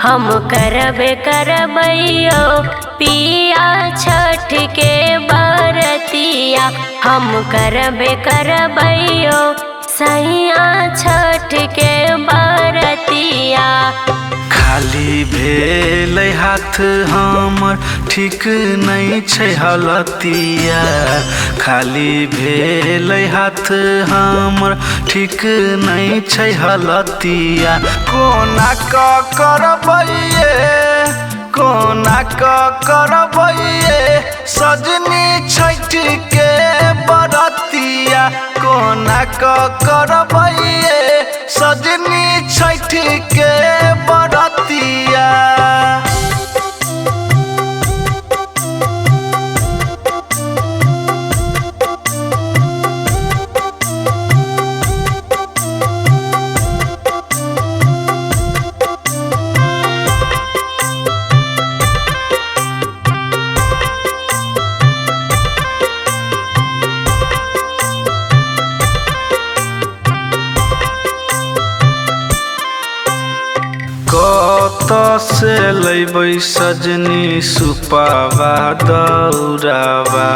हम करबे करबैयो पिया छठ के बरतिया। हम करबे करबैयो सैया छठ के बरतिया। खाली भेलै हाथ हमर ठीक नहीं छै हलतिया। खाली भेलै हाथ हमर ठीक नहीं छै हलतिया। कोना क करबैये, कोना क करबैये सजनी छठ के बरतिया। कोना क करबैये सजनी छठ के बरतिया। कत से लैबै सजनी सुपावा दौरावा।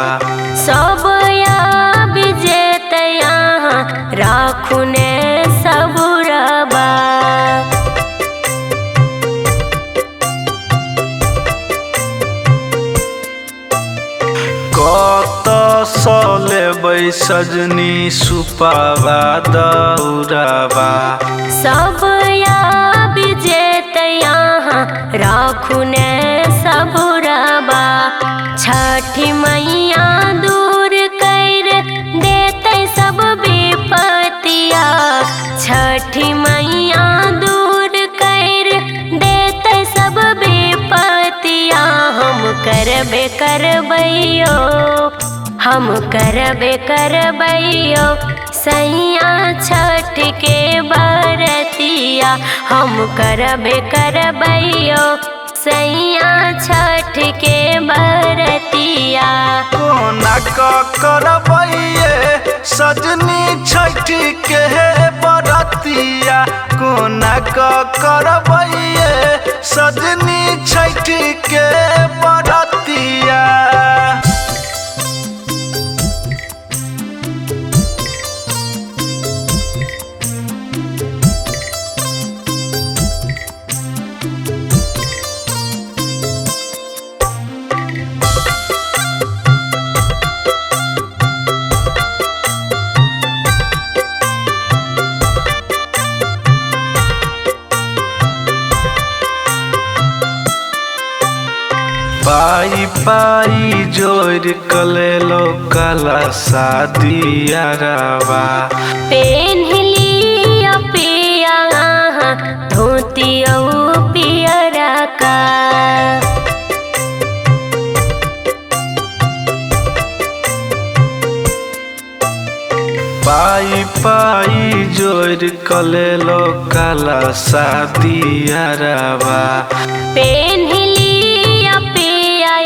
सब आबि जेतै अहाँ राखू ने सबुरबा। कत से लेबै सजनी सुपावा दौरावा। सब आबि जेतै अहाँ राखू ने सबुरबा। छठी मैया दूर कर देतै सब विपतिया। छठी मैया दूर कर देतै सब विपतिया। हम करबे करबैयो, हम करबे करबैयो सैया छठ के बरतिया। हम करबे करबैयो सैया छठ के बरतिया। कोना क करबैये सजनी छठ के बरतिया। कोना क करबैये सजनी छठ के बरतिया। पाई पाई जोर कलेलो काला शादिया रावा। पेन्हलिया पिया धोती औ पियरा का। पाई पाई जोर कलेलो काला शादिया रावा। पेन्हलिया पिया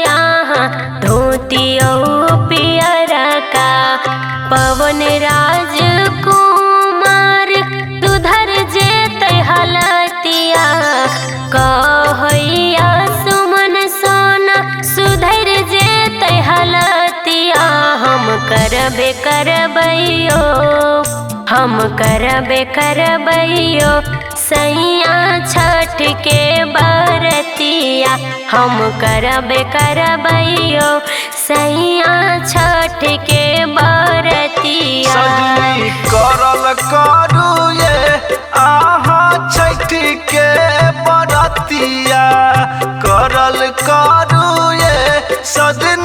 धोती औ पियरा का। पवन राज कुमार सुधर जेतै हलतिया। कहैया सुमन सोना सुधर जेतै हलतिया। हम करबे करबैयो, हम करबे करबैयो सैया छठ के बरतिया। हम करबे करबैयो सैया छठ के बरतिया। सजनी करल करू ये आहा छठ के बरतिया। करल करू ये सजनी